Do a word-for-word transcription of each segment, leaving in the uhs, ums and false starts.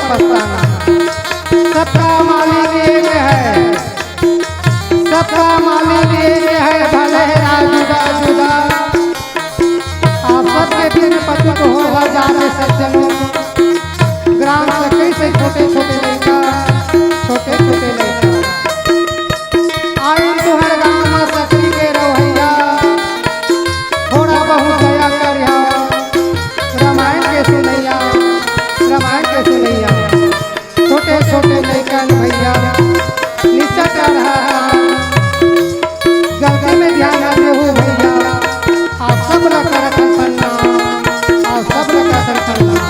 पछताना। सबका मालिक एक है, सबका मालिक एक है, भले राज जुदा जुदा। आप सबके पिन पतुत होय जाने सज्जनों। ग्राम सकरी से छोटे छोटे लइका, छोटे छोटे लइका। आइन तुहर गाँव म सकरी के रवैया, थोड़ा बहुत दया करिहा। रामायण के सुनैया, रामायण के सुनैया। छोटे छोटे लइकन भैया, निच्चा चढ़ा गलती में ध्यान न देहू भैया। आप सब ला करत हन प्रणाम, आप सब ला करत हन प्रणाम।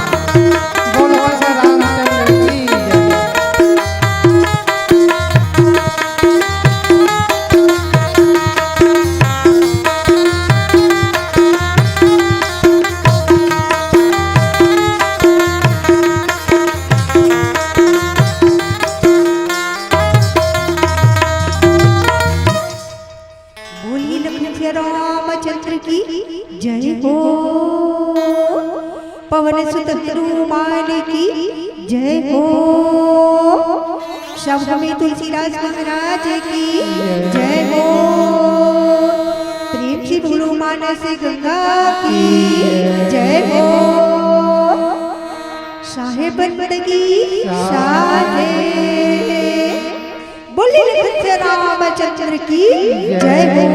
बोलो रामचंद्र की जय। बोलिए लखन सिया रामचंद्र की जय हो, पवन सुत हनुमान की जय हो, शंभु में तुलसीदास महाराज की जय हो, प्रेम से बोलो मानस गंगा की जय हो, साहेब बंदगी साहे। बोले लखन रामचंद्र की जय हो।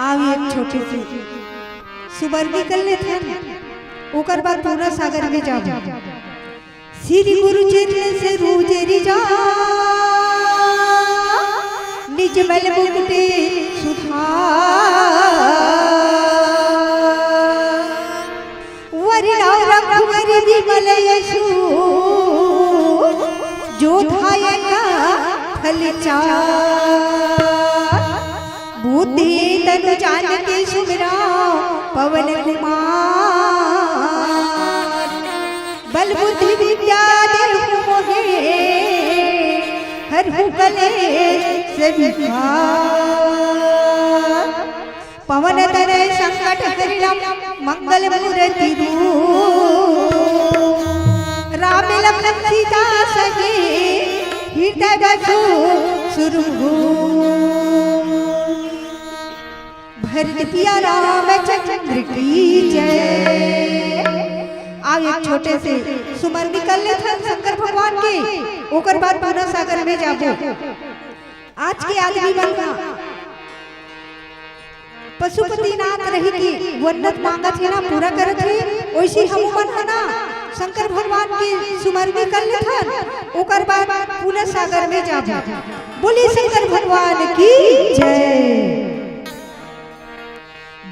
आव एक छोटे से सुबरगी कर लेथन, ओकर बाद पूरा सागर में जाबो। श्री गुरु चरण सरोज रज, निज मल मुकुट सुधार। वरनउँ रघुबर विमल यसु, जो दायक फल चार। बूते तनु जानिके सुमिरउँ पवन कुमार। बल बुद्धि विद्या देहु मोहे, हरहु कलेस विकार। पवन तनय संकट हरिलम मंगल मूरति रूप। राम लखन सीता सहित हृदय बसु सुरभूप। भरत पिया रामचंद्र की जय। आव एक छोटे से सुमरनी कर लेथन शंकर भगवान के, ओकर बाद पूरा सागर में जाबो। आज के आदमी मन ह पशुपतिनाथ रहिके मन्नत मांगत हे ना, पूरा करत हे। वइसे हमू मन ह ना शंकर भगवान के सुमरनी कर लेथन, ओकर बाद पूरा सागर में जाबो। बोलिए शंकर भगवान की जय।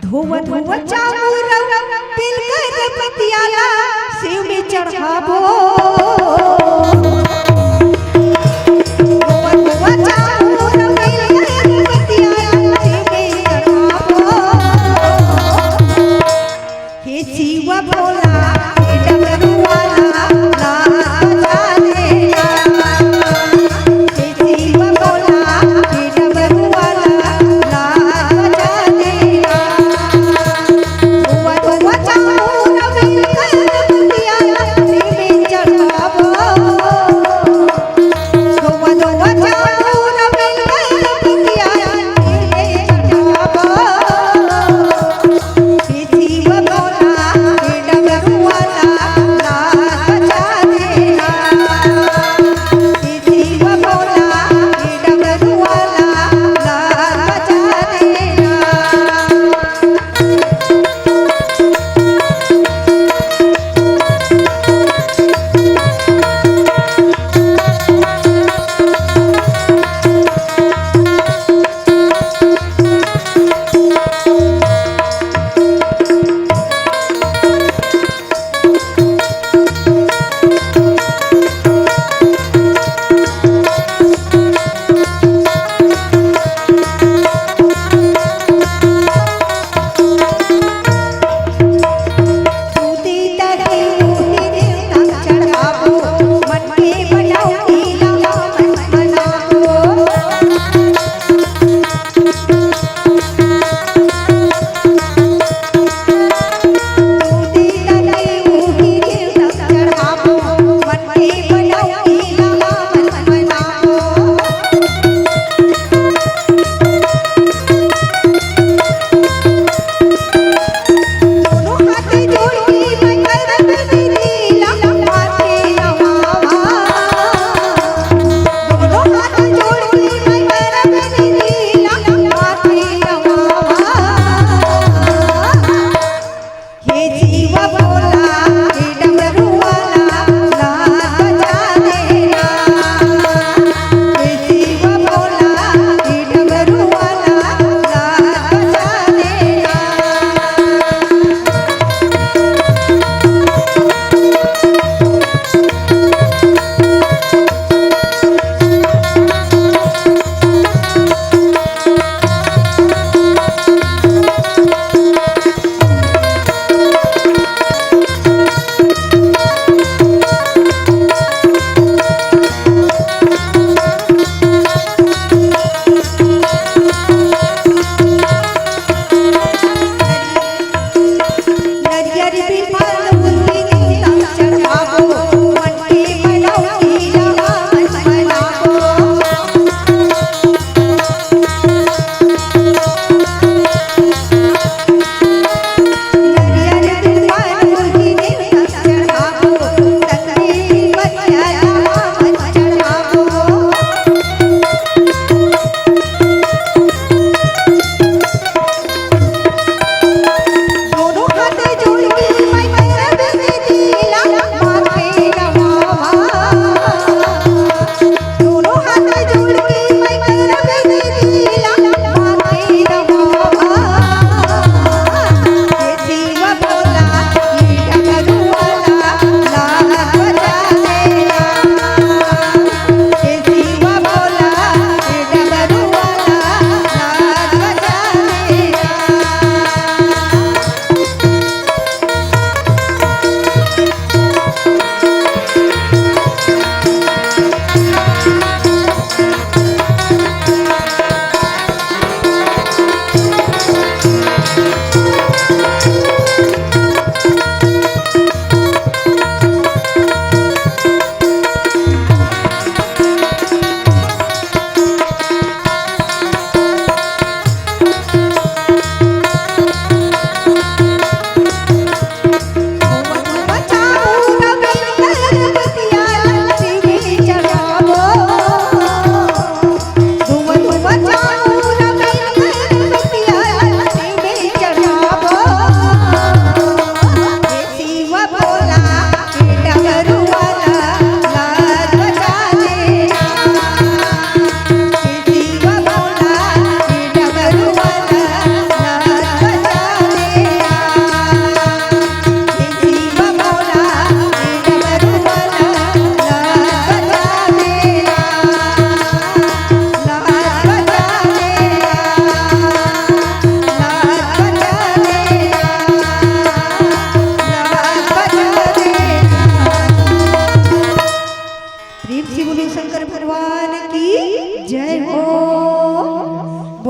धोवा धोवा चाउर बेल कर पतियाला शिव में चढ़ाबो। धोवा धोवा चाउर बेल कर पतियाला शिव में चढ़ाबो। हे शिव भोला, हे डमरू वाला, लाज बचा देना। हे शिव भोला, हे डमरू वाला, लाज बचा देना। धोवा धोवा चाउर बेल कर पतियाला शिव में चढ़ाबो।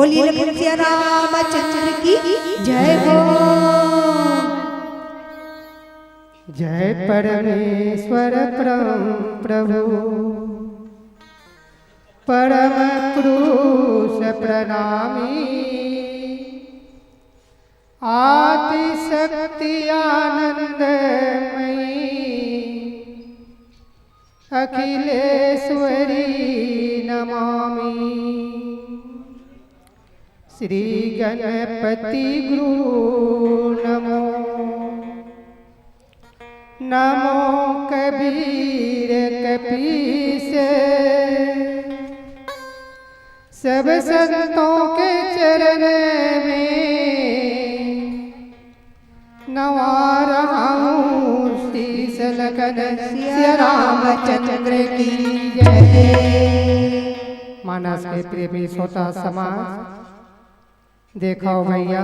बोलिए लखन सिया रामचंद्र की जय हो। जय परमेश्वर परम प्रभु, परम क्रूस प्रणामी, आदि शक्ति आनंदमयी, अखिलेश्वरी नमामि। श्री गणपति गुरु नमो, नमो कबीर कपीस। सब संतों के चरण में नवा रहा हूँ शीश। लखन सिया रामचंद्र की जय। मानस के प्रेमी श्रोता समाज, देखो भैया,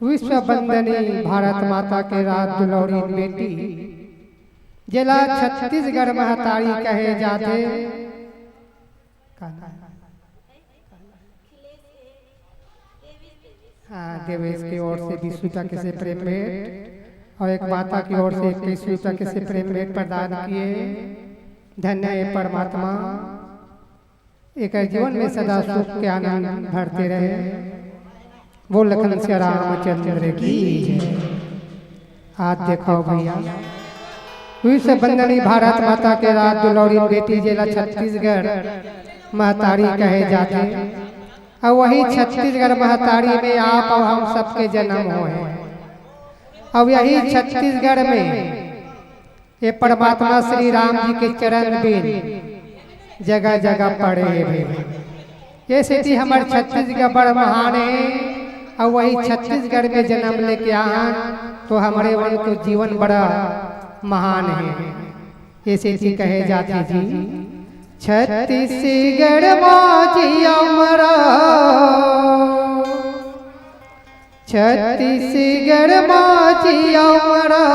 विश्व वंदनी भारत माता के राज दुलौरी बेटी, जेला छत्तीसगढ़ महतारी कहे जाथे, का नाम? हाँ, देवेश के ओर से बीस रुपया के से प्रेम भेंट और एक माता की ओर से इक्कीस रुपया के से प्रेम भेंट प्रदान किए। धन्य हे परमात्मा, एकर जीवन में सदा सुख के आनंद भरते रहे। बोल लखन सिया रामचंद्र की जय। आज देखो भैया, विश्व वंदनी भारत माता के राज दुलौरी बेटी, जेला छत्तीसगढ़ महतारी कहे जाथे, और वही छत्तीसगढ़ महतारी में आप और हम सबके जन्म होए, और यही छत्तीसगढ़ में ये परमात्मा श्री राम जी के चरण बिंद जगह जगह पड़े हे भैया। ये सेती हमर छत्तीसगढ़ बड़ महान हे, और वही छत्तीसगढ़ में जन्म लेके आन, तो हमरे मन के जीवन बड़ा महान हे। ये सेती कहे जाथे जी, छत्तीसगढ़ मा जी अमरा, छत्तीसगढ़ मा जी अमरा,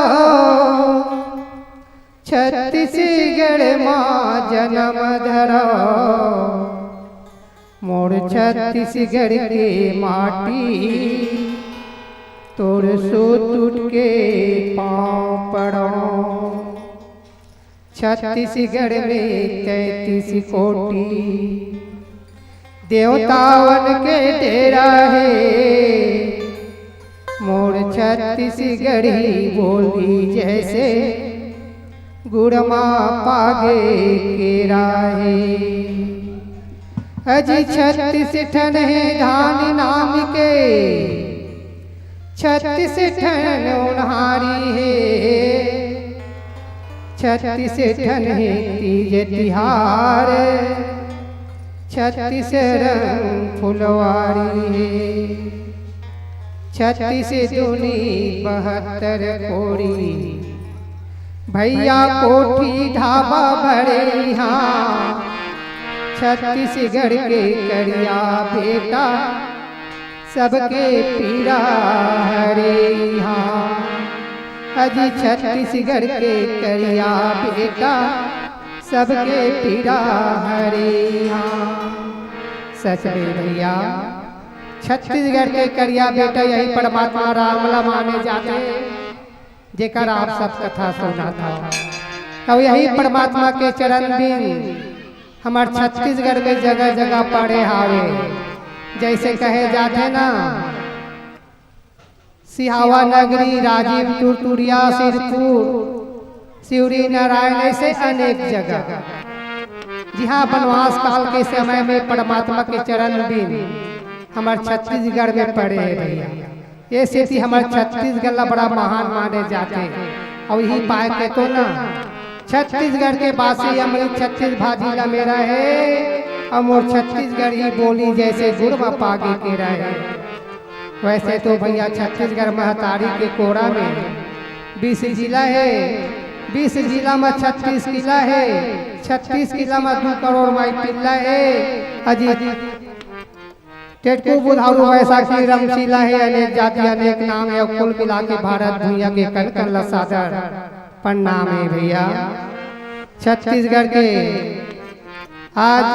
छत्तीसगढ़ मा जन्म धरा। मोर छत्तीसगढ़ के माटी, तोर सोत उठ के पाँव पड़ो। छत्तीसगढ़ में तैंतीस कोटि देवतावन के डेरा हे। मोर छत्तीसगढ़ी बोली जैसे गुड़ मा पागे केरा हे। अजी छत्तीस ठन हे धान नाम के, छत्तीस ठन ओन्हारी हे, छत्तीस ठन हे तीज तिहार, छत्तीस रंग फुलवारी हे। छत्तीस दूनी बहत्तर कोरी, भैया कोठी ढाबा भरे इहाँ। छत्तीसगढ़ के करिया बेटा, सबके पीरा हरे इहाँ। अजी छत्तीसगढ़ के करिया बेटा, सबके पीरा हरे इहाँ। सच में भैया, छत्तीसगढ़ के करिया बेटा यही परमात्मा राम ला माने जाथे, जेकर आप सब कथा सुनत हव। अउ यही परमात्मा के चरण बिंद हमर छत्तीसगढ़ में जगह जगह पड़े हावे। जैसे कहे जाथे ना, सिहावा नगरी, राजिम, तुरतुरिया, सिरपुर, सिवरी नारायण, ऐसे अनेक जगह, जिहाँ बनवास काल के समय में परमात्मा के चरण बिंद हमर छत्तीसगढ़ में पड़े हे भैया। ये सेती हमर छत्तीसगढ़ ला बड़ा महान माने जाथे। अउ इही पाय के तो ना, छत्तीसगढ़ के बासी अमृत छत्तीस भाजी ला मेरा हे, अउ मोर छत्तीसगढ़ी बोली जैसे गुड़ म पागे केरा हे। वैसे तो भैया छत्तीसगढ़ महतारी के कोरा में बीस जिला हे, बीस जिला म छत्तीस किला हे, छत्तीस किला म दू करोड़ माई पिल्ला हे। अजी टेटकू, बुधारू, बैसाखी, रमशीला हे, अनेक जाति अनेक नाम हे, अउ कुल मिला के भारत भुइयां के कन कन ल सादर प्रणाम हे भैया। छत्तीसगढ़ के आज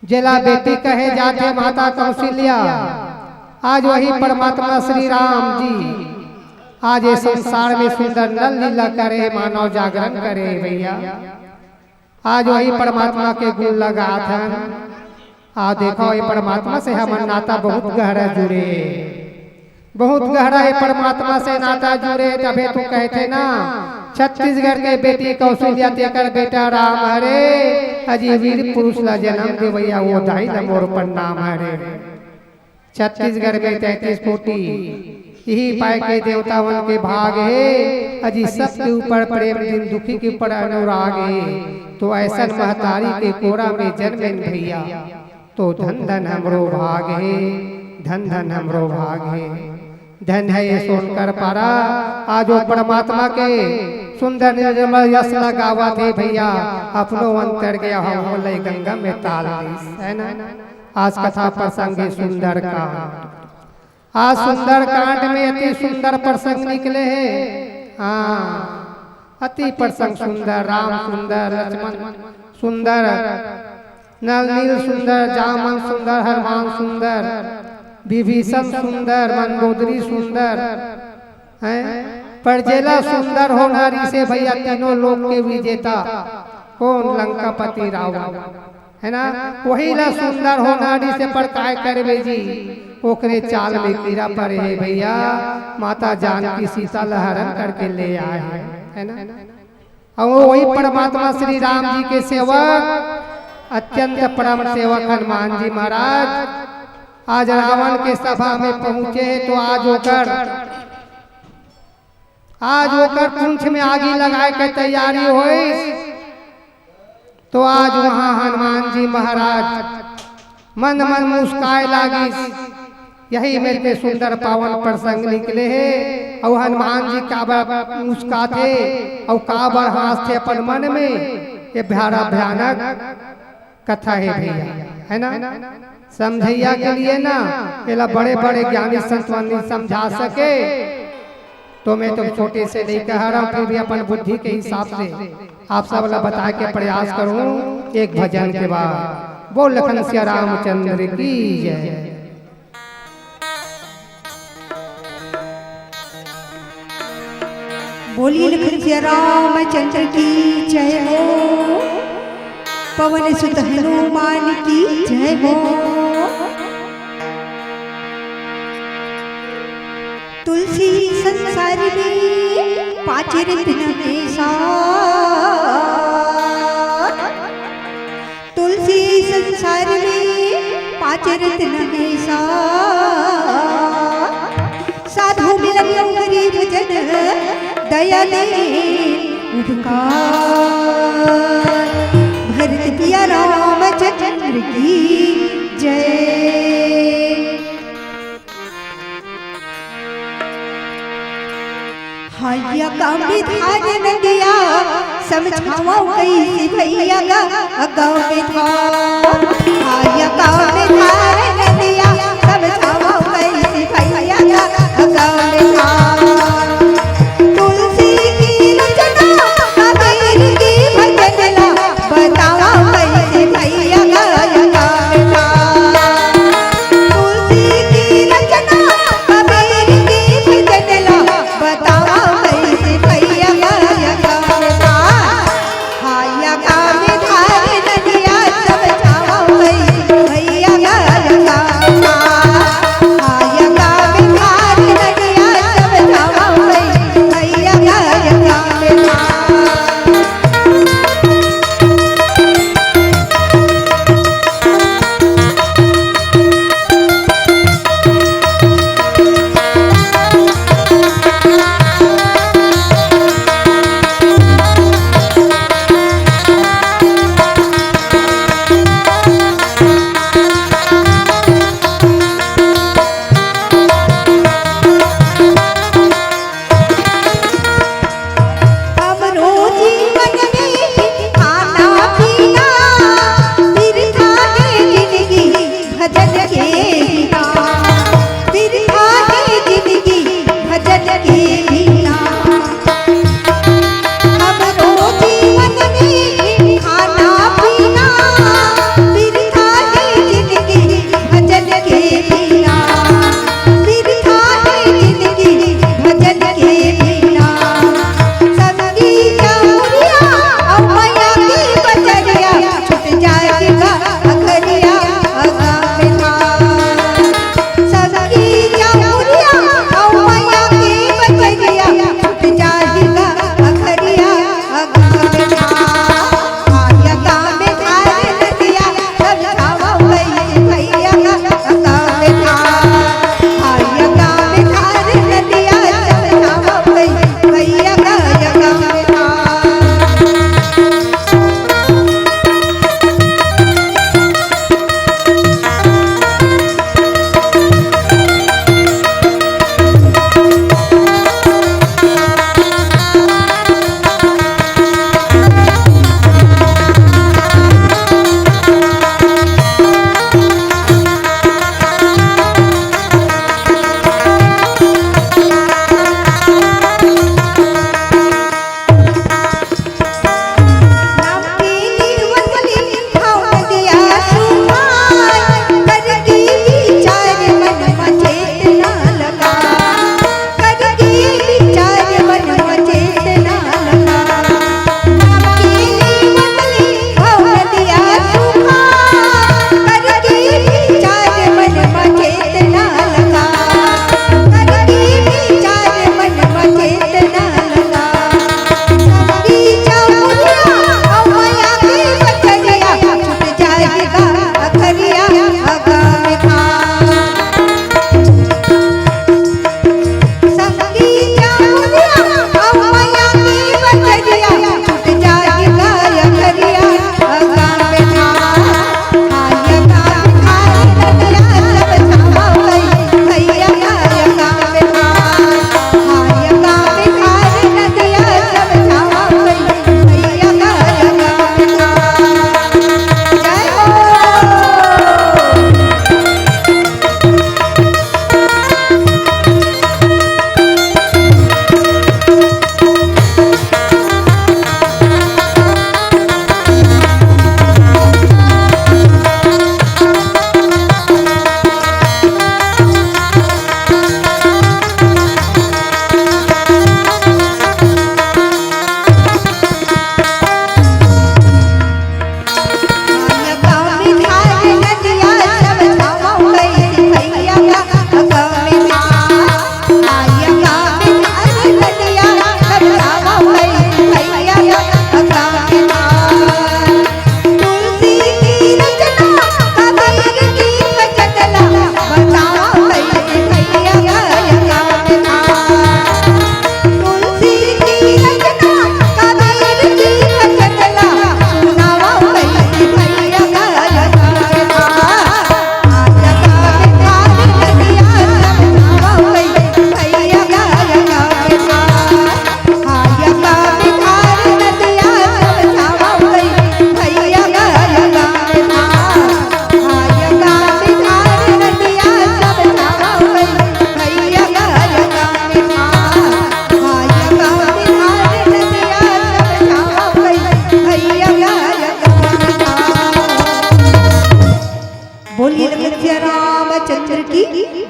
जेला बेटी कहे जाथे माता कौशल्या, आज वही परमात्मा श्री राम जी आज ये संसार में सुंदर नल लीला करे, मानव जागरण करे भैया। आज वही परमात्मा के गुण लगाथन। आ देखो, ये परमात्मा से हमर नाता बहुत गहरा जुड़े, बहुत गहरा ये परमात्मा से नाता जुड़े। तभे तो कहथे ना, छत्तीसगढ़ के बेटी कौशल्या, तेकर बेटा राम हरे। अजी वीर पुरुष ला जन्म देवैया, वो दाई ला मोर प्रणाम हरे। छत्तीसगढ़ में तैंतीस कोटि, इही पाए के देवता मन के भाग हे। अजी सबके ऊपर प्रेम, दीन दुखी के ऊपर अनुराग हे। तो ऐसन महतारी के कोरा में जन्मेन भैया, तो धन धन हमरो भाग हे, धन धन हमरो भाग हे। धन है ये सोनकर पारा, आज वो परमात्मा के सुंदर निर्मल यश ला गावत हे भैया। अपनो अंतर गया हम ले गंगा में ताल दिस, है ना। आज कथा प्रसंग हे सुंदरकांड। आज सुंदरकांड में अति सुंदर प्रसंग निकले हे। हाँ, अति प्रसंग सुंदर, राम सुंदर, लक्ष्मण सुंदर, नल नील सुंदर, जामन सुंदर, हनुमान सुंदर, विभीषण सुंदर, मंदोदरी सुंदर, हैं? पर जेला सुंदर होना रिसे भैया, तीनों लोक के विजेता कौन? लंकापति रावण, है ना? वही ला सुंदर होना रिसे, पर काय करबे जी, ओकरे चाल में कीड़ा पड़े हे भैया। माता जानकी सीता ला हरण करके ले आए हे, है ना? अउ वही परमात्मा श्री राम जी के सेवक, अत्यंत परम सेवक हनुमान जी महाराज आज रावण के सभा में पहुंचे हे। तो आज ओकर, आज ओकर पूंछ में आगी लगाए के तैयारी होइस। तो आज वहां हनुमान जी महाराज मन मन मुस्काए लागिस। यही मेर के सुंदर पावन प्रसंग निकले हे। अउ हनुमान जी काबर मुस्काथे अउ काबर हांसथे अपन मन में, ये भयानक भयानक कथा हे भैया, है ना? समझैया के लिए ना, एला बड़े बड़े ज्ञानी संत मन नहीं समझा सके। तो मैं तो छोटे से लेकर आ रहा हूँ, फिर भी अपन बुद्धि के हिसाब से आप सब ला बताए के प्रयास करूँ एक भजन के बाद। बोल लखन सिया रामचंद्र की जय। बोलिए लखन सिया रामचंद्र की जय हो, पवन सुत हनुमान की जय हो। तुलसी संसार में पाँच रत्न में सा, तुलसी संसार में पाँच रत्न में सा, साधु मिलन गरीब जन दया दे उपकार। भरत पिया रामचंद्र की जय। हाया गाँव में धार नदिया, समझावा कैसे भैया गा, गाँव में धार। हाया गाँव में धार नदिया, समझावा कैसे भैया गा, गाँव में धार। तुलसी की रचना, कबीर की भजन ला, बतावा कैसे भैया गा, गाँव में धार। तुलसी की रचना, कबीर की भजन ला, बतावा कैसे भैया गा, गाँव में धार। हाया गाँव में धार नदिया, समझावा कैसे भैया गा, गाँव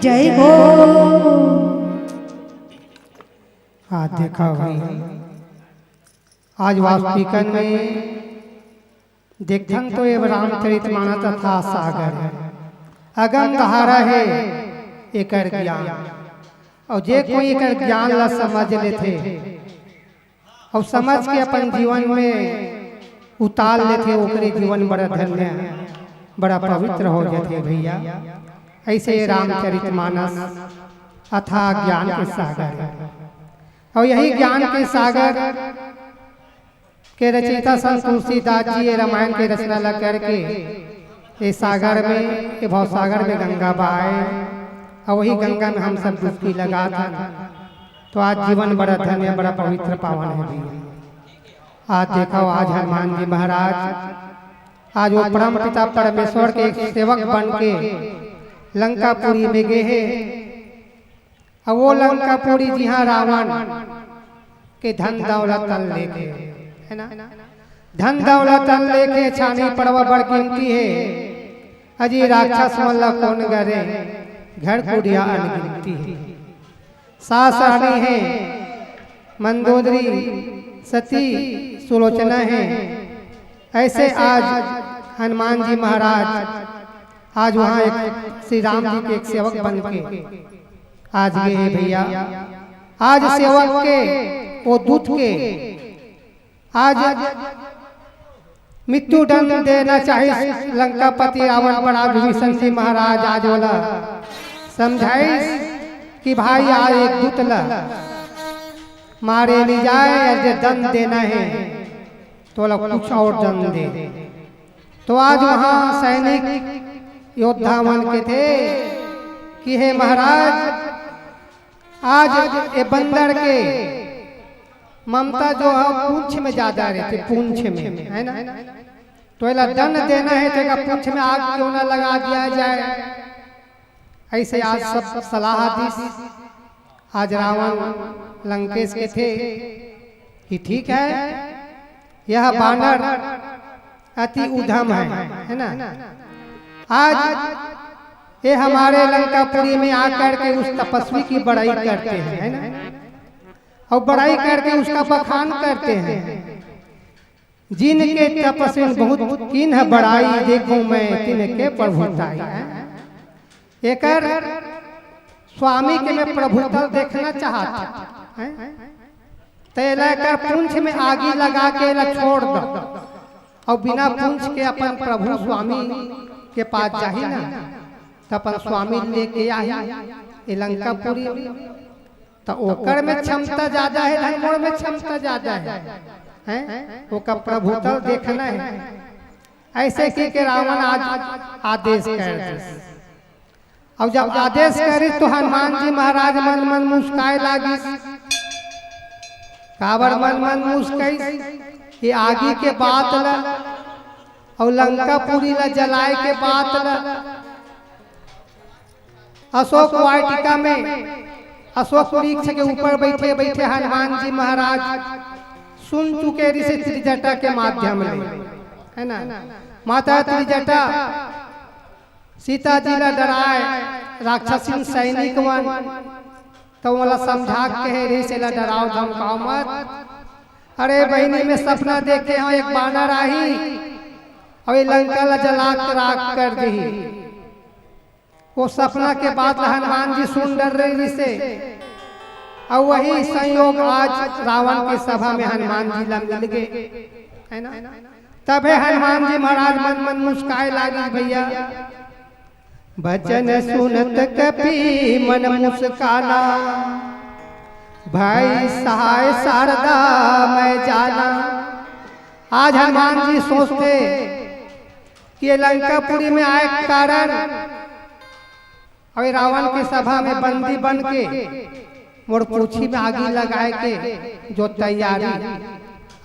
जय हो। आज देखा भाई, आज वास्तविकन में देखथन तो ये रामचरित मानस अथाह सागर हे, अगम धारा हे एकर ज्ञान। अउ जे कोई एकर ज्ञान ला समझ लेथे, अउ समझ के अपन जीवन में उतार लेथे, ओकरे जीवन बड़ा धन्य, बड़ा पवित्र हो जाथे भैया। ऐसे रामचरित मानस अथाह ज्ञान के सागर हे। अउ यही ज्ञान के सागर के रचयिता संत तुलसीदास जी ये रामायण के रचना ला करके ये सागर में, ये भवसागर में गंगा बहाए, अउ वही गंगा में हम सब डुबकी लगाथन। तो आज जीवन बड़ा धन्य, बड़ा पवित्र पावन हे भैया। आज देखव, आज हनुमान जी महाराज, आज वो परम पिता परमेश्वर के एक सेवक बन के लंकापुरी में गे हे। अउ वो लंकापुरी जिहाँ रावण के धन दौलत तन लेके, है ना, धन दौलत तन लेके छानी पड़वा बड़ कीमती हे। अजी राक्षस मन ला कोन गरे, घर कुड़िया अनगिनती हे। सास रानी हे, मंदोदरी, सती, सुलोचना हे। ऐसे आज हनुमान जी महाराज आज वहाँ एक श्री राम जी के एक सेवक बन के आज गे हे भैया। आज सेवक के, वो दूत के आज मृत्यु दंड देना चाहिस लंकापति रावण, पर आज विभीषण जी महाराज आज ओला समझाइस कि भाई, आज एक दूत ला मारे नहीं जाए, या जे दंड देना हे तो ओला कुछ और दंड दे। तो आज वहाँ सैनिक योद्धा मन कथे कि हे महाराज, आज ये बंदर के ममता जो हे पूंछ में ज्यादा रहिथे, पूंछ में, है ना? तो एला दंड देना हे तो एका पूंछ में आग क्यों ना लगा दिया जाए। ऐसे आज सब सलाह दिस। आज रावण लंकेश कथे कि ठीक है, यह बानर अति उधम है, है ना? आज ये हमारे लंकापुरी में आकर के उस तपस्वी की बड़ाई करते हैं, है ना? और बड़ाई करके उसका बखान करते हैं। जिनके तपस्वी बहुत कीन्ह बड़ाई, देखूं मैं तिनके प्रभुताई। एकर स्वामी के मैं प्रभुता देखना चाहत हूं, हैं? तो एला एकर पूंछ में आगी लगा के एला छोड़ दो, और बिना पूंछ के अपन प्रभु स्वामी के पास जाही ना, तो अपन स्वामी लेके आही ये लंकापुरी में। तो ओकर में क्षमता ज्यादा हे, धन मोर में क्षमता ज्यादा हे, हैं? ओकर प्रभुता देखना हे। ऐसे कहिके रावण आज आदेश कर दिस। अब जब आदेश करिस तो हनुमान जी महाराज मन मन मुस्काए लागिस। काबर मन मन मुस्काइस? ये आगी के बात ला, और लंकापुरी ला जलाए के बात ला। अशोक वाटिका में अशोक वृक्ष के ऊपर बैठे बैठे हनुमान जी महाराज सुन चुके रिहिसे त्रिजटा के माध्यम ले, है ना? माता त्रिजटा सीता जी ला डराए, राक्षसिन सैनिक मन, तो ओला समझा के कहे रिहिसे, "एला डराओ धमकाओ मत। अरे बहिनी, मैं सपना देखे हंव, एक बानर आही और ये लंका ला जला के राख कर दिही।" वो सपना के बात ला हनुमान जी सुन डरे रिहिसे, और वही संयोग आज रावण के सभा में हनुमान जी ला मिल गे, है ना? तभे हनुमान जी महाराज मन मन मुस्काए लागिस भैया। "बचन सुनत कपि मन मुस्काना, भई सहाय शारदा मैं जाना।" आज हनुमान जी सोचथे कि ये लंकापुरी में आए के कारण और ये रावण के सभा में बंदी बन के मोर पूछी में आगी लगाए के जो तैयारी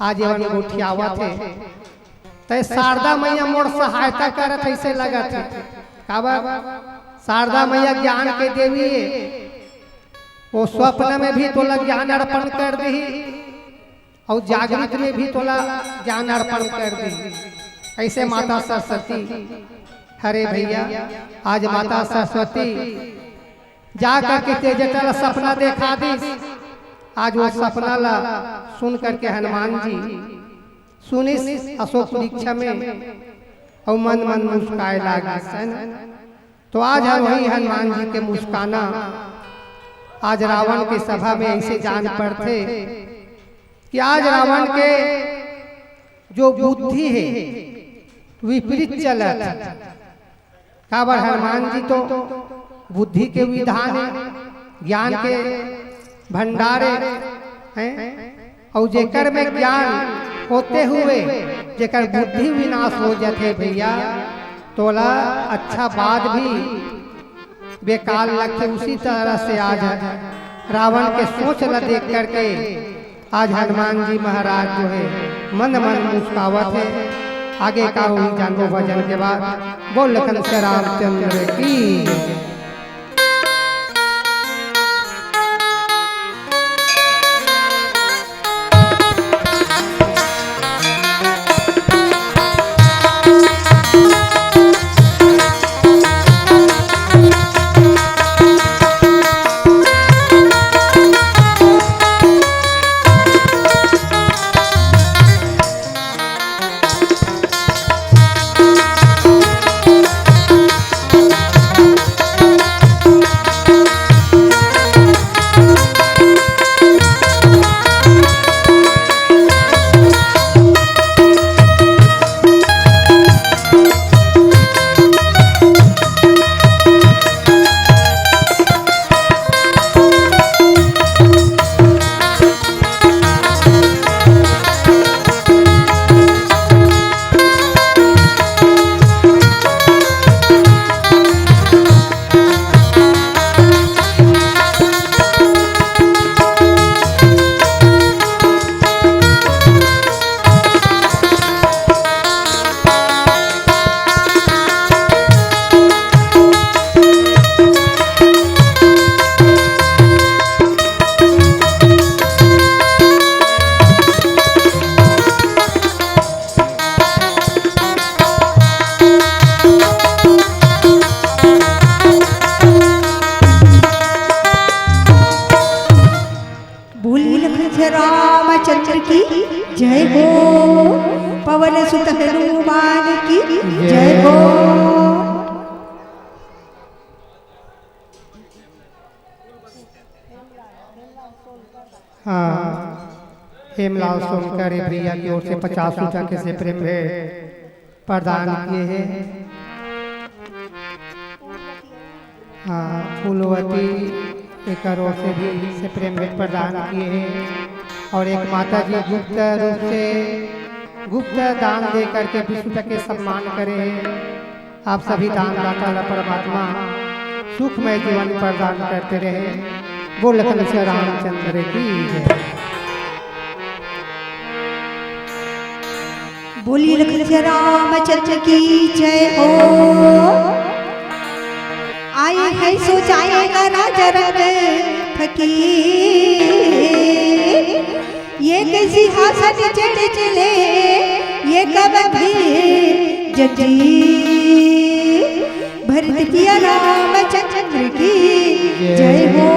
आज एमन गोठियावत हे, तय शारदा मैया मोर सहायता करत हे, ऐसे लगत हे। काबर? शारदा मैया ज्ञान के देवी हे, वो स्वप्न में भी तोला ज्ञान अर्पण कर दिही और जागृत में भी तोला ज्ञान अर्पण कर दिही। ऐसे माता सरस्वती, अरे भैया, आज माता सरस्वती जा करके तेजटा ला सपना देखा दिस। आज वो सपना ला सुन करके हनुमान जी सुनिस अशोक वृक्ष में, अउ मन मन मुस्काए लागिस, है ना? तो आज हम वही हनुमान जी के मुस्काना आज रावण के सभा में ऐसे जान पड़थे कि आज रावण के जो बुद्धि हे विपरीत चलत हे। काबर हनुमान जी तो बुद्धि के विधान हे, ज्ञान के भंडार हे, हैं? अउ जेकर में ज्ञान होते हुए जेकर बुद्धि विनाश हो जाथे भैया, तोला अच्छा बात भी बेकार लगथे। उसी तरह से आज रावण के सोच ला देख करके आज हनुमान जी महाराज जो हे मन मन मुस्कावत हे। आगे का होही जानबो भजन के बाद। बोल लखन से रामचंद्र की। बोली लखन रामचंद्र की जय हो, पवन सुत हनुमान की जय हो। हाँ, हेमलाल सोनकर भैया की ओर से पचास रुपया के से प्रेम भेंट प्रदान किए हैं। हाँ, फूलवती एकर ओर से भी से प्रेम भेंट प्रदान किए हैं। और एक माता जी गुप्त रूप से गुप्त दान दे करके विष्णु के सम्मान करे हैं। आप सभी दानदाता ला परमात्मा सुखमय जीवन प्रदान करते रहे। बोल लखन से रामचंद्र की जय। बोली लखन से रामचंद्र की जय हो। आई है सो जाएगा राजा रंग फकीर, ये के सिंहासन चढ़ चले, ये कब भी जजी। भरत पिया रामचंद्र की जय हो।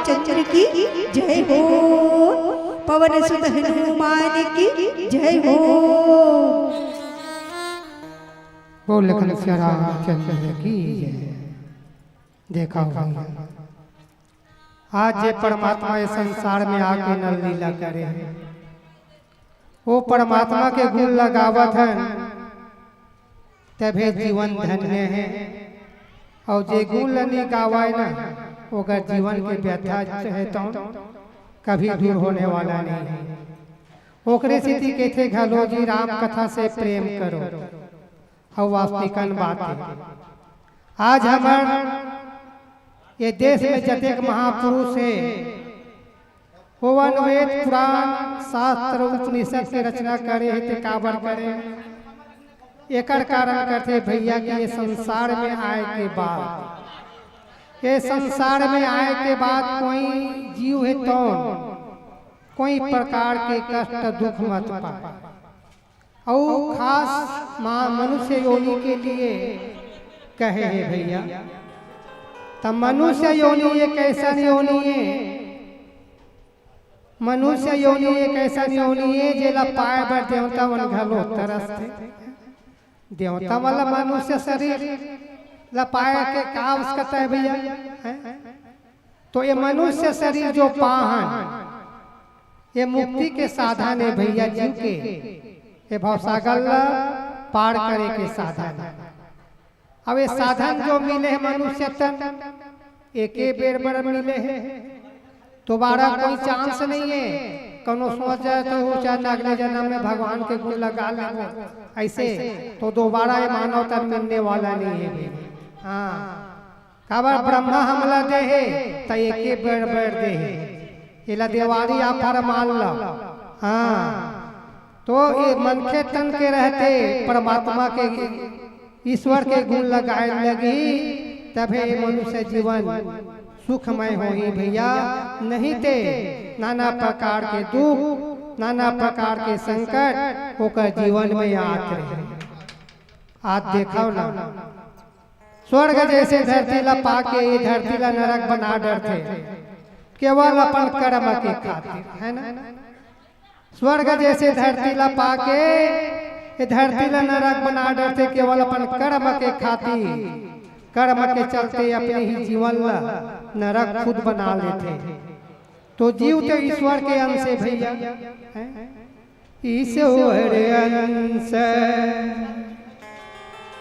चंद्र की जय हो, पवन सुत हनुमान की जय हो। बोल लखन सिया रामचंद्र की जय। देखा भैया, आज जे परमात्मा ये संसार में आके नल लीला करे हे, वो परमात्मा के गुण लगावत हन, तभे जीवन धन्य हे। अउ जे गुण ल नी गावय ना, ओकर जीवन के व्यथा हे तो कभी दूर होने वाला नहीं हे। ओकरे सेती कहिथे घलो जी, राम कथा से प्रेम करो। अउ वास्तविकन बात हे, आज हमर ये देश में जतेक महापुरुष हे, ओमन वेद, पुराण, शास्त्र, उपनिषद के रचना करे हे, ते काबर करे? एकर कारण करथे भैया कि ये संसार में आए के बाद, ये संसार में आए के बाद कोई जीव हे तौन कोई प्रकार के कष्ट दुख मत पाए। अउ खास माँ मनुष्य योनि के लिए कहे हे भैया। त मनुष्य योनि एक ऐसन योनि हे, मनुष्य योनि एक ऐसन योनि हे, जेला पाए बर देवता मन घलो तरसथे। देवता वाला मनुष्य शरीर ला पाए के का आवश्यकता हे भैया? हैं? तो ये मनुष्य शरीर जो पाहन, ये मुक्ति के साधन हे भैया, जीव के, ये भवसागर ला पार करे के साधन हे। अब ये साधन जो मिले हे मनुष्य तन, एके बेर बर मिले हे, दोबारा कोई chance नहीं हे। कोनो सोच जाए तो वो चाहे अगले जन्म में भगवान के गुण लगा लेबो, ऐसे तो दोबारा ये मानव तन मिलने वाला नहीं हे। हाँ, काबर ब्रह्मा हमला दे हे, त एके बेर बर दे हे। एला देवारी offer मान लो। हाँ, तो ये मनखे तन के रहते परमात्मा के, ईश्वर के गुण लगाए लगही, तभे ये मनुष्य जीवन सुखमय होही भैया। नहीं ते नाना प्रकार के दुख, नाना प्रकार के संकट ओकर जीवन में आत रहे। आज देखव ना, स्वर्ग जैसे धरती ला पाके ये धरती ला नरक बना डरथे, केवल अपन कर्म के खातिर, है ना? स्वर्ग जैसे धरती ला पाके ये धरती ला नरक बना डरथे, केवल अपन कर्म के खातिर, कर्म के चलते अपने ही जीवन ला नरक खुद बना लेथे। तो जीव तो ईश्वर के अंश हे भैया, हैं? ईश्वर अंश,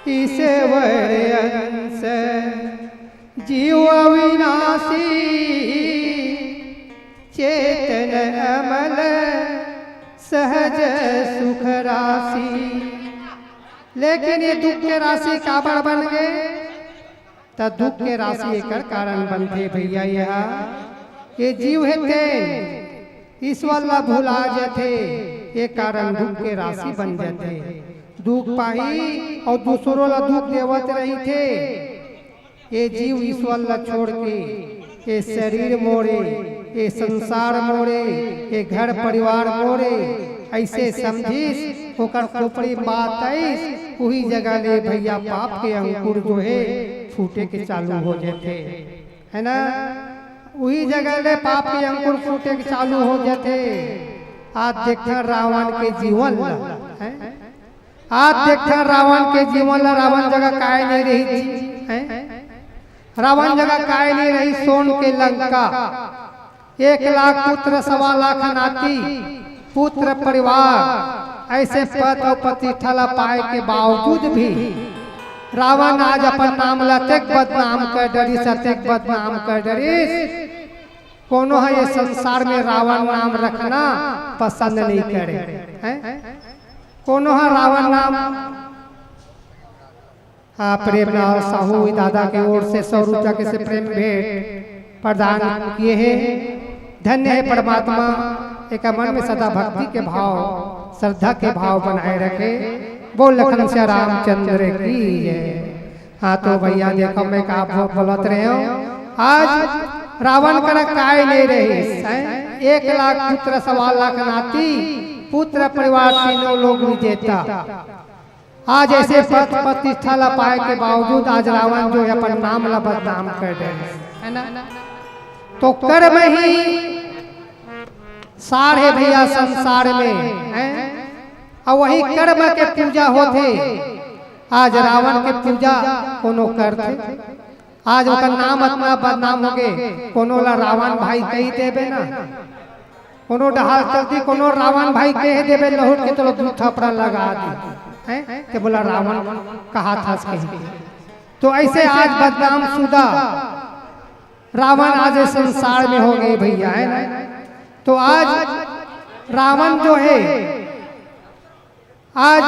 ईश्वर अंश, जीव अविनाशी, चेतन अमल, सहज सुख राशि। लेकिन ये दुख के राशि काबर बन गे? त दुख के राशि एकर कारण बनथे भैया। यह ये जीव हे तेन ईश्वर ला भुला जथे, ये कारण दुख के राशि बन जथे। दुख पाही अउ दूसरो ला दुख देवत रहिथे। ये जीव ईश्वर ला छोड़ के ये शरीर मोरे, ये संसार मोरे, ये घर परिवार मोरे, ऐसे समझिस, ओकर खोपड़ी बात आइस, उही जगह ले भैया पाप के अंकुर जो हे फूटे के चालू हो जथे, है ना? उही जगह ले पाप के अंकुर फूटे के चालू हो जथे। आज देखा रावण के जीवन ला, हैं? आज देखा रावण के जीवन ला, रावण जगह काय नहीं रही थी, हैं? रावण जगह काय नहीं रही, सोन के लंका, एक लाख पुत्र, सवा लाख नाती, पुत्र परिवार, ऐसे पद अउ प्रतिष्ठा ला पाए के बावजूद भी रावण आज अपन नाम ला अतेक बदनाम कर डरिस, अतेक बदनाम कर डरिस। कोनो ह ये संसार में रावण नाम रखना पसंद नहीं करे, हैं? कोनो ह रावण नाम। हाँ, प्रेमलाल साहू दादा के ओर से सौ रुपया के से प्रेम भेंट प्रदान किए हे। धन्य हे परमात्मा, एकर मन में सदा भक्ति के भाव, श्रद्धा के भाव बनाए रखे। बोल लखन सिया रामचंद्र की जय। हाँ, तो भैया देखो, मैं का बो-, बोलत रहे हूँ, आज रावण करा काय नहीं रही, हैं? एक लाख पुत्र, सवा लाख नाती, पुत्र परिवार, तीनों लोग विजेता। आज ऐसे पद प्रतिष्ठा ला पाए के बावजूद आज रावण जो है अपन नाम ला बदनाम कर दे, है ना? तो कर्म ही सार हे भैया संसार में, हैं? अउ वही कर्म के पूजा होथे। आज रावण के पूजा कोनो करथे, आज ओकर नाम अतना बदनाम होगे, कोनो ला रावण भाई कहि देबे ना, कोनो डहार चलती कोनो रावण भाई कहि देबे, लहुट के तोला दू थपड़ा लगा दी, हैं? ते बोला रावण कहाथस कहि के। तो अइसे आज बदनाम सुदा रावण आज ए संसार में होगे भैया, है ना? तो आज रावण जो हे, आज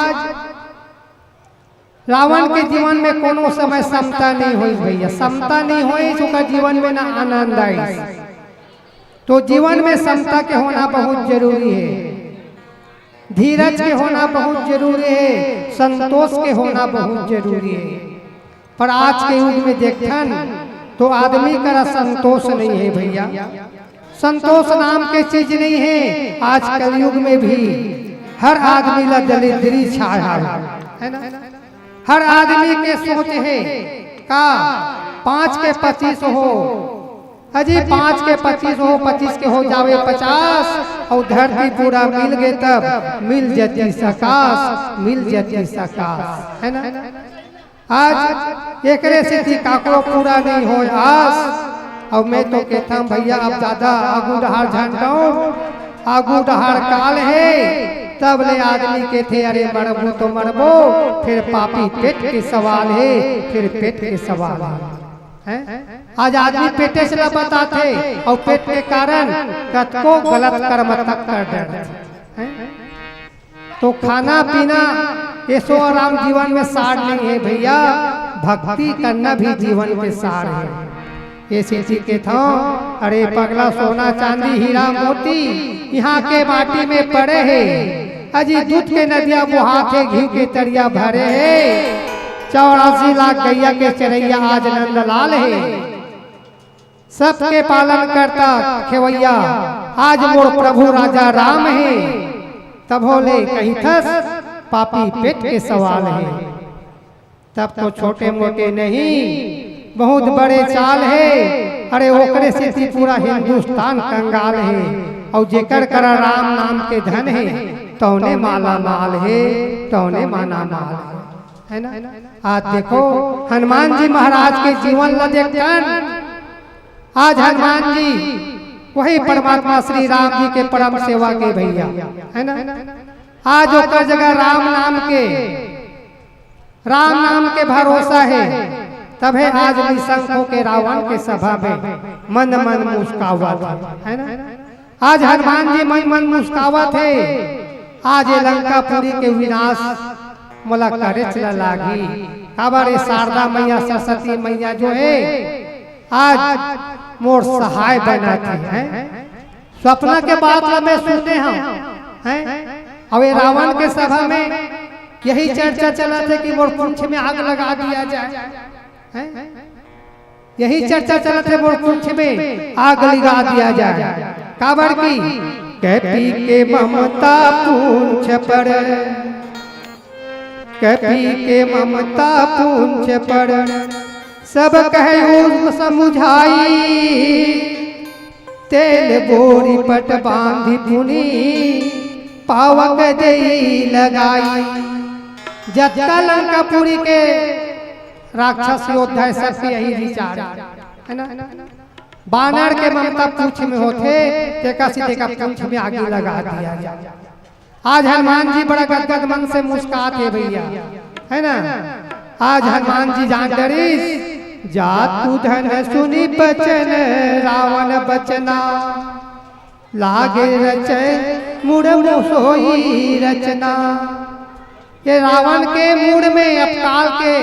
रावण के जीवन में कोनो समय समता नइ होइस भैया, समता नइ होइस, ओकर जीवन में ना आनंद आइस। तो जीवन में समता के होना बहुत जरूरी हे, धीरज के होना बहुत जरूरी हे, संतोष के होना बहुत जरूरी हे। पर आज के युग में देखथन तो आदमी करा संतोष नइ हे भैया, संतोष नाम के चीज नइ हे। आज कलयुग में भी हर आदमी ला दरिद्री छाय हवे, है ना? हर आदमी के सोच हे का पाँच के पच्चीस हो, अजी पाँच के पच्चीस हो, पच्चीस के हो जावे पचास, अउ धरती पूरा मिल गे तब मिल जतिस अकास, मिल जतिस अकास, है ना? आज एकरे सेती काकरो पूरा नइ होय आस। अउ मैं तो कहिथंव भैया, अब जादा आगू डहार झन डौंड़, आगू डहार काल हे, तब ले आदमी कहिथे, "अरे मरबो तो मरबो, फेर पापी पेट के सवाल हे, फेर पेट के सवाल हे।" हैं? आज आदमी पेटेच ला बताथे, अउ पेट के कारण कतको गलत कर्म तक कर डरथे। हैं? तो खाना पीना, ऐसो आराम जीवन में सार नइ हे भैया, भक्ति करना भी जीवन के सार हे। ए सेती कहिथंव, अरे पगला, सोना चांदी हीरा मोती इहाँ के माटी में पड़े हे, अजी दूध के नदिया बोहाथे, घीव के तरिया भरे हे, चौरासी लाख गैया के चरैया आज नंदलाल हे। सबके पालन करता खेवैया आज मोर प्रभु राजा राम हे। तभो ले कहिथस पापी पेट के सवाल हे। तब तो छोटे मोटे नहीं, बहुत बड़े चाल हे। अरे ओकरे सेती पूरा हिंदुस्तान कंगाल हे। अउ जेकर करा राम नाम के धन हे, तौने माला माल हे, तौने माना माल हे, है ना? आज देखो, हनुमान जी महाराज के जीवन ला देखथन। आज हनुमान जी वही परमात्मा श्री राम जी के परम सेवा के भैया, है ना? आज ओकर जगह राम नाम के, राम नाम के भरोसा हे, तभे आज निशंक होके रावण के सभा में मन मन मुस्कावत हे, है ना? आज हनुमान जी मन मन मुस्कावत हे। आज ये लंकापुरी के विनाश मोला करेच ला लागही। काबर ये शारदा मैया, सरस्वती मैया जो हे, आज मोर सहाय बनत हे, हैं? सपना के बात ला मैं सुने हंव, हैं? अउ ये रावण के सभा में यही चर्चा चलत हे कि मोर पूंछ में आग लगा दिया जाए, हैं? यही चर्चा चलत हे, मोर पूंछ में आग लगा दिया जाए। काबर कि कपि के ममता पूंछ पर, कपि के ममता पूंछ पर, सब कहे उष्ण समुझाई। तेल बोरी पट बांधि पुनि पावक देई लगाई। जतका लंकापुरी के राक्षस योद्धा हे, सबके यही विचार हे, है ना? बानर के ममता पूंछ में होथे, तेकर सेती तेकर पूंछ में आगी लगा दिया जाए। आज हनुमान जी बड़ा गदगद मन से मुस्कात हे भैया, है ना? आज हनुमान जी जान डरिस, जातु धन सुनि बचन रावण बचना, लागे रचै मुड़ मुसोई रचना। ये रावण के मुड़ में अकाल के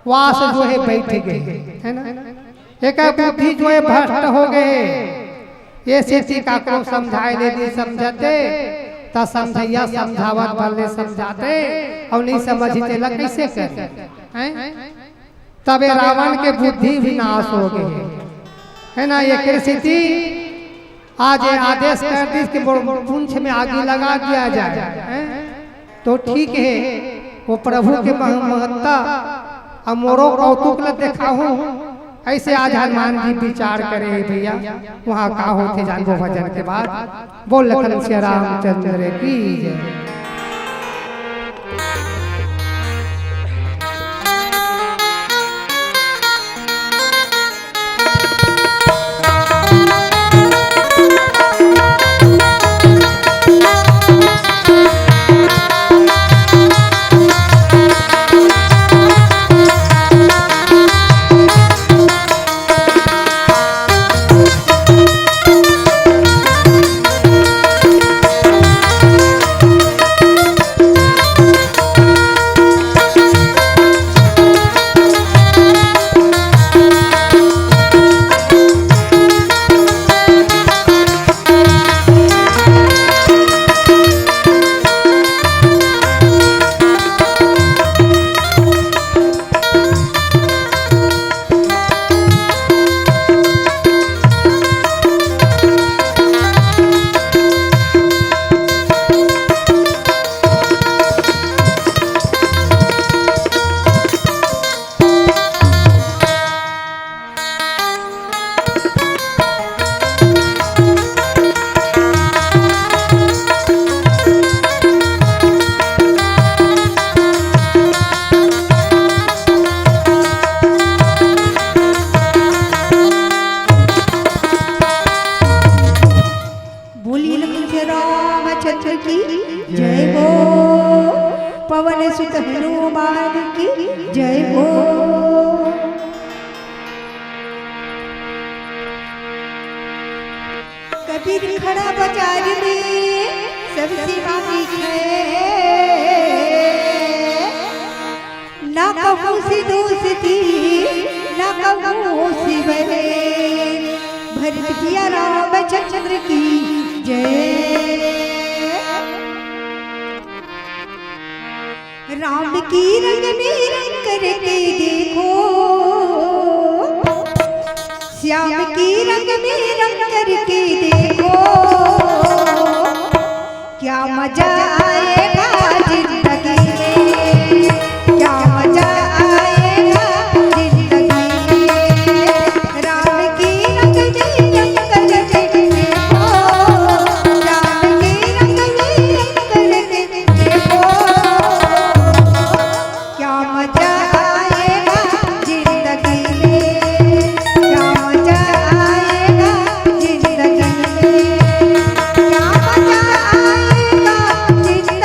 वास जो हे बइठ गे हे, है ना? एकर बुद्धि जो हे भ्रष्ट हो गे हे। ये सेती काकरो समझाय ले नइ समझत हे, त समझइया समझावत भर ले समझाथे, अउ नइ समझही तेला कइसे करे? हैं? तबे रावण के बुद्धि विनाश हो गे हे, है ना? एकर सेती आज ये आदेश कर दिस कि मोर पूंछ में आगी लगा दिया जाए, हैं? तो ठीक हे, वो प्रभु के मह-, महत्ता अउ मोरो कौतुक ल देखाहूं, ऐसे आज हनुमान जी विचार करे भैया, वहाँ का होथे जानबो भजन के बाद। बोल लखन सिया रामचंद्र की जय। बोलिए लखन रामचंद्र की जय हो। पवन सुत हनुमान की जय हो। कबीर खड़ा बाजार में सब सेवा की है। ना कहूँ से दोस्ती, ना कहूँ से बैर। भरत किया रामचंद्र की जय। राम की रंग में रंग करके देखो, श्याम की रंग में रंग करके देखो, क्या मजा आएगा जिंदगी में, क्या मजा आएगा जिंदगी में। राम की रंग में रंग करके देखो, राम की रंग में रंग करके देखो, क्या मजा आएगा जिंदगी में, क्या मजा आएगा जिंदगी में, क्या मजा आएगा जिंदगी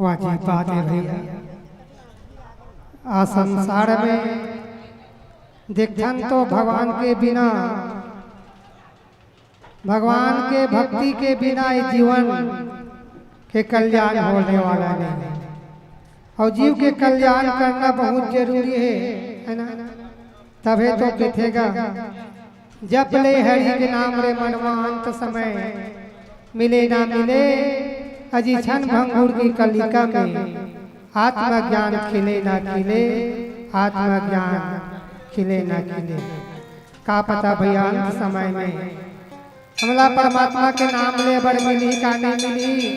बात हे भैया। आ संसार में देखथन तो भगवान के बिना, भगवान के भक्ति के बिना ये जीवन के कल्याण होने वाला नहीं हे। अउ जीव के कल्याण करना बहुत जरूरी हे, है ना? तभे तो कथे गा, जप ले हरि के नाम रे मनवा, अंत समय मिले ना मिले। अजी छन भंगुर की कलिका में, आत्मज्ञान खिले ना खिले, आत्मज्ञान खिले ना खिले। का पता भैया, अंत समय में हमला परमात्मा के नाम ले बर मिलही का नहीं मिलही।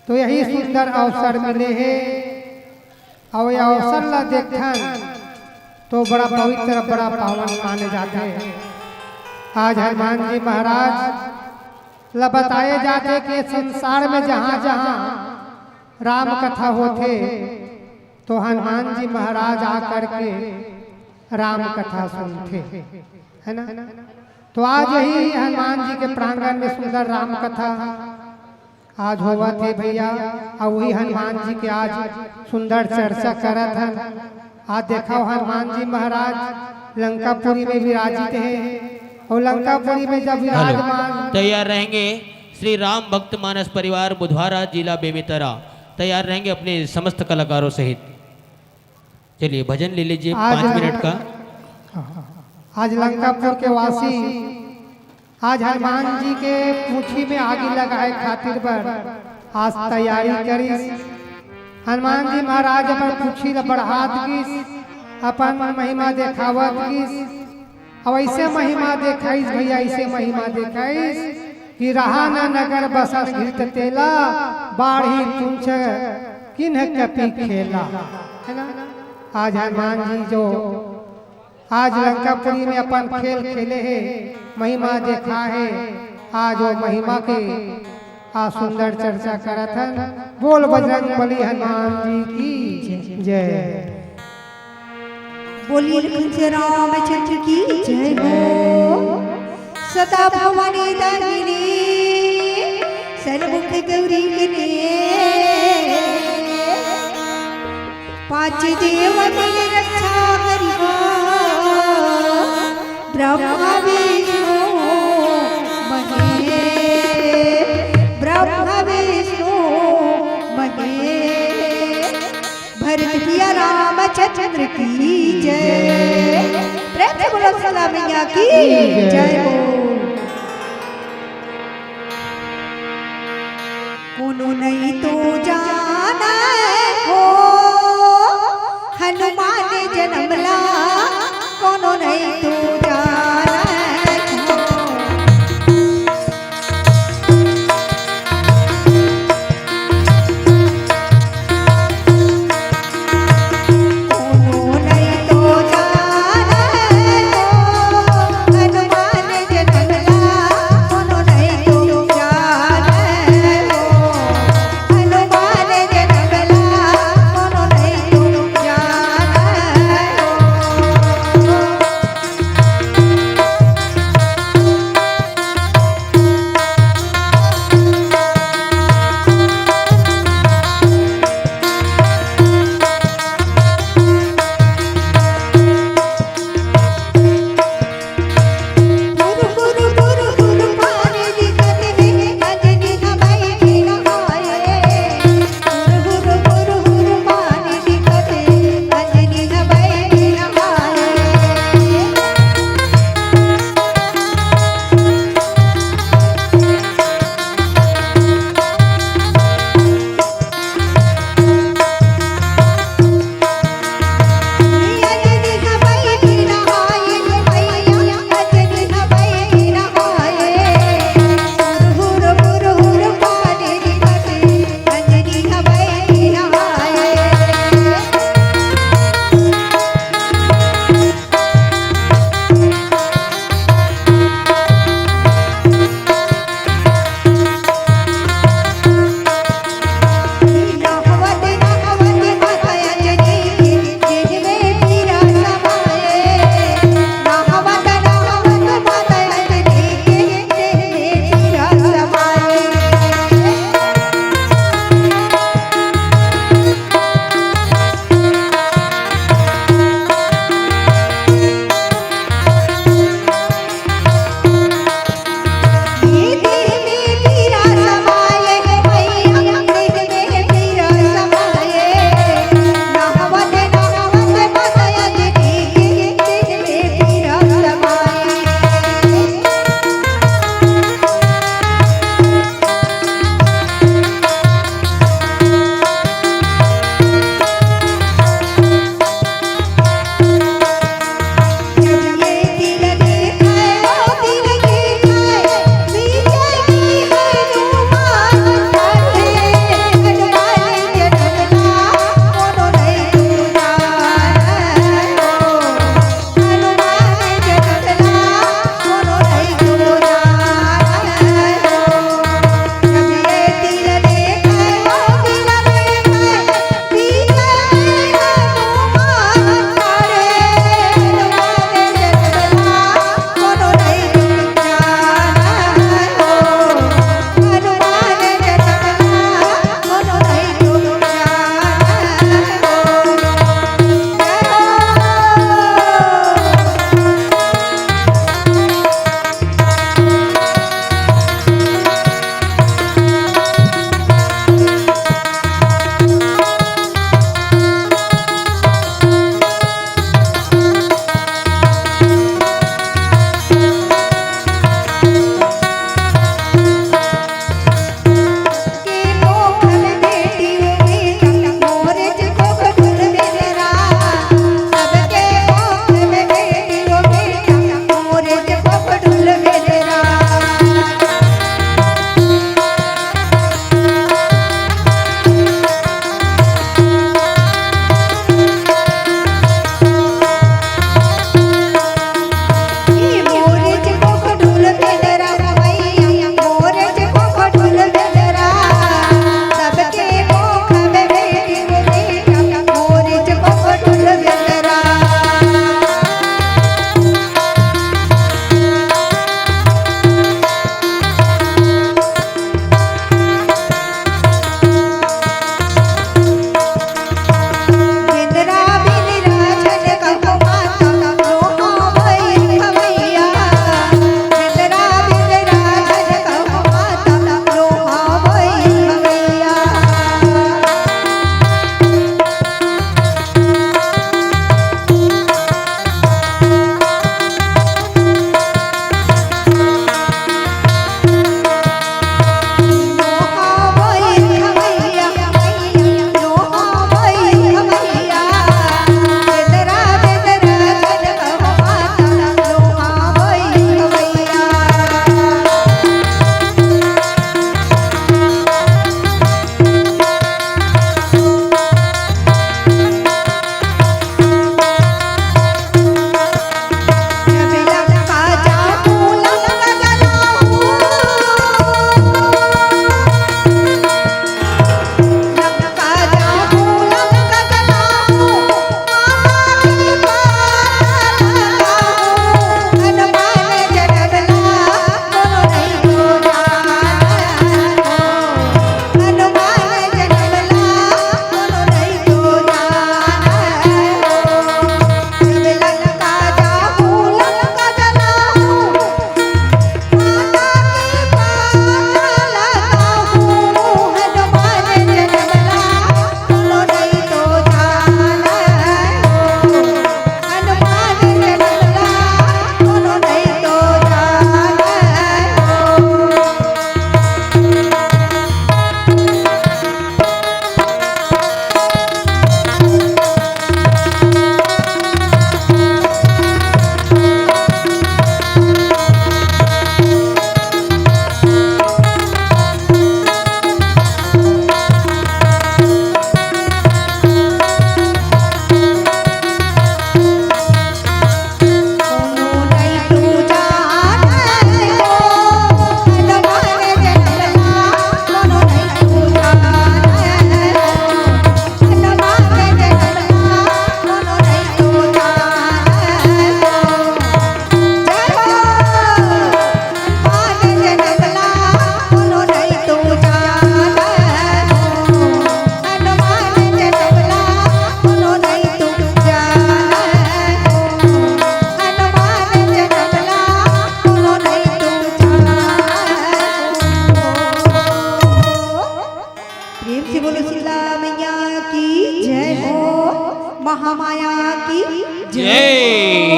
तो यही सुंदर अवसर मिले हे, अउ ये अवसर ला देखथन तो बड़ा पवित्र, बड़ा पावन माने जाथे। आज हनुमान जी महाराज ला बताए जाथे कि संसार में जहाँ जहाँ राम कथा होथे तो हनुमान जी महाराज आ करके राम कथा सुनथे, है ना? तो आज यही हनुमान जी के प्रांगण में सुंदर राम कथा आज होवत हे भैया। अउ वही हनुमान जी के आज सुंदर चर्चा करत हन। आज देखव हनुमान जी महाराज लंकापुरी में विराजित हे, अउ लंकापुरी में जब विराजमान तैयार रहेंगे श्री राम भक्त मानस परिवार बुधवारा, जिला बेमेतरा, तैयार रहेंगे अपने समस्त कलाकारों सहित। चलिए भजन ले लीजिए आज पाँच मिनट का। आज लंकापुर के वासी आज हनुमान जी के पूछी में आगी लगाए खातिर बर आज तैयारी करिस। हनुमान जी महाराज अपन पूछी ला बढ़ात गिस, अपन महिमा देखावत गिस। अब ऐसे महिमा देखाइस भैया, ऐसे महिमा देखाइस कि रहा न नगर बसन घृत तेला, बाढ़ी तुंछ किन्ह कपि खेला, है ना? आज हनुमान जी जो आज लंकापुरी में अपन खेल खेले हे, महिमा देखा हे, आज वो महिमा के आज सुंदर चर्चा करत हन। बोल बजरंग बली हनुमान जी की जय। बोलिए लखन रामचंद्र की जय हो। सदा भवानी दायिनी, सर्वमुख गौरी गणे। पांच देव की रक्षा करिहा, ब्रह्मा विष्णु महेश, ब्रह्मा विष्णु महेश। भरत प्रिया रामचंद्र की जय। प्रेम से बोलो सीता मैया की जय हो। कोनो नहीं तो जाना हो हनुमान जन्म ला, कोनो नहीं तो जाना हो। प्रेम से बोलो शीतला मैया की जय हो, महामाया की जय।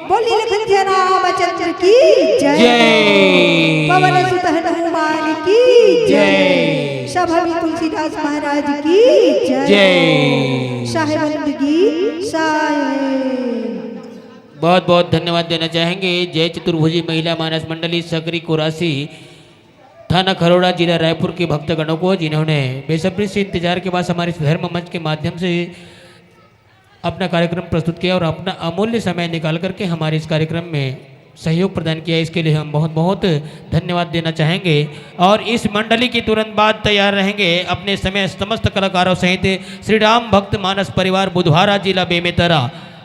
बोलिए लखन रामचंद्र की जय। जय। पवन सुत हनुमान की जय। जय। सभा में तुलसीदास महाराज की जय। जय। साहेबंद की साहेब। बहुत बहुत धन्यवाद देना चाहेंगे जय चतुर्भुजी महिला मानस मंडली सकरी कोरासी, थाना खरोड़ा, जिला रायपुर के भक्तगणों को, जिन्होंने बेसब्री से इंतजार के बाद हमारे इस धर्म मंच के माध्यम से अपना कार्यक्रम प्रस्तुत किया और अपना अमूल्य समय निकाल करके हमारे इस कार्यक्रम में सहयोग प्रदान किया। इसके लिए हम बहुत बहुत धन्यवाद देना चाहेंगे। और इस मंडली के तुरंत बाद तैयार रहेंगे अपने समय समस्त कलाकारों सहित श्री राम भक्त मानस परिवार बुधवारा, जिला बेमेतरा।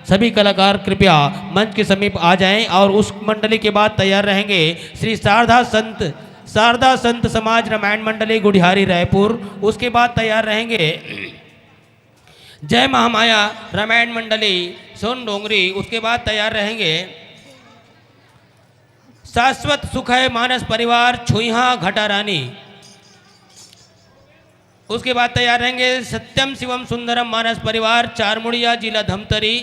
सभी कलाकार कृपया मंच के समीप आ जाएं। और उस मंडली के बाद तैयार रहेंगे श्री शारदा संत, शारदा संत समाज रामायण मंडली गुढ़ियारी रायपुर। उसके बाद तैयार रहेंगे जय महामाया रामायण मंडली सोन डोंगरी। उसके बाद तैयार रहेंगे शाश्वत सुखय मानस परिवार छुईहा घटारानी। उसके बाद तैयार रहेंगे सत्यम शिवम सुंदरम मानस परिवार चारमुड़िया, जिला धमतरी।